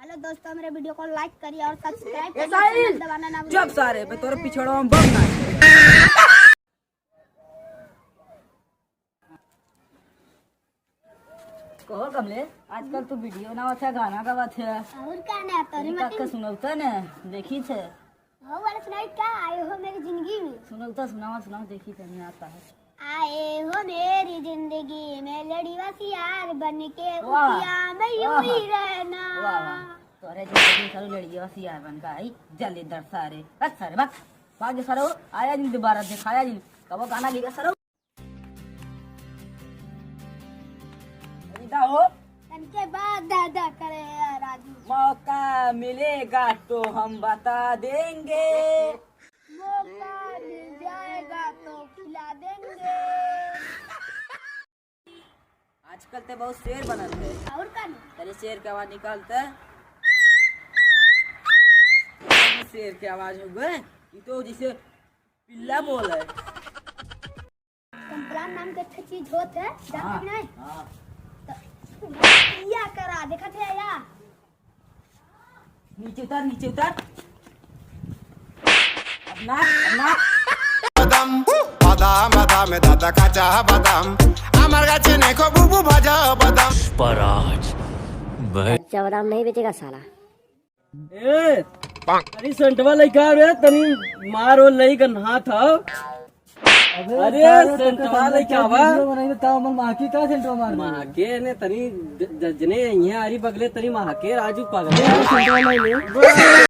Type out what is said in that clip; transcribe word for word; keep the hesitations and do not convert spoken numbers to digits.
हेलो दोस्तों, मेरे वीडियो को लाइक करिए और सब्सक्राइब करिए, साहिल, बटन दबाना ना भूलिए। जब सारे पे तोर पिछड़वा में बम ना। कहो कमले, आजकल तू वीडियो बनावत है, गाना गावत है। और का ना, तोरे इनका मतिन का सुनौता ने, देखी थे। हो वाला सुनाई का, आए हो मेरी जिंदगी में। सुनौता, सुनावा, सुनावा, देखी थे, नहीं आता है। आए हो मेरी जिंदगी में लड़ीवा सियार बन के, वाह। उखिया में यूं ही रहना। वाह, वाह। तोरे जिंदगी में सारे लड़ीवा सियार बन के आई, जले दर सारे। बस सारे, बस। भाग सारे, आया जिन दोबारा, दिखाया जिन। कबो गाना गिरा सारे। इदा हो। तनके बाद दादा करे यार राजू। मौका मिलेगा तो हम बता देंगे। मौका मिल जाएगा तो खिला देंगे। आजकल ते बहुत शेर बनत है। और का नहीं? तेरे शेर के आवाज निकालते। शेर के आवाज हो गए। ये तो जैसे पिल्ला बोल है। कंप्लान नाम के अच्छा चीज होत है, जानते हाँ, कि नहीं? हाँ। तो या करा, देखत है या? नीचे उतर, नीचे उतर। अब नाच, अब नाच। বাদাম, বাদাম, বাদাম, দাদা কাঁচা বাদাম। আমার গাছে নেই কো বুবু ভাজা বাদাম। स्वराज। अच्छा बादाम नहीं बेचेगा साला। ए, अरे सेंटवा लइका रे, तनी मार ओ लइका नहात हव। अबे, अरे, सारे तो सेंटवा कहीं लइका बा। वीडियो बनाई तो हमर माँ की का सेंटवा मार दी? माँ के ने तनी ज-, ज-, जने यहाँ आरी बगले तनी माँ के राजू पागल। सेंटवा नहीं ले।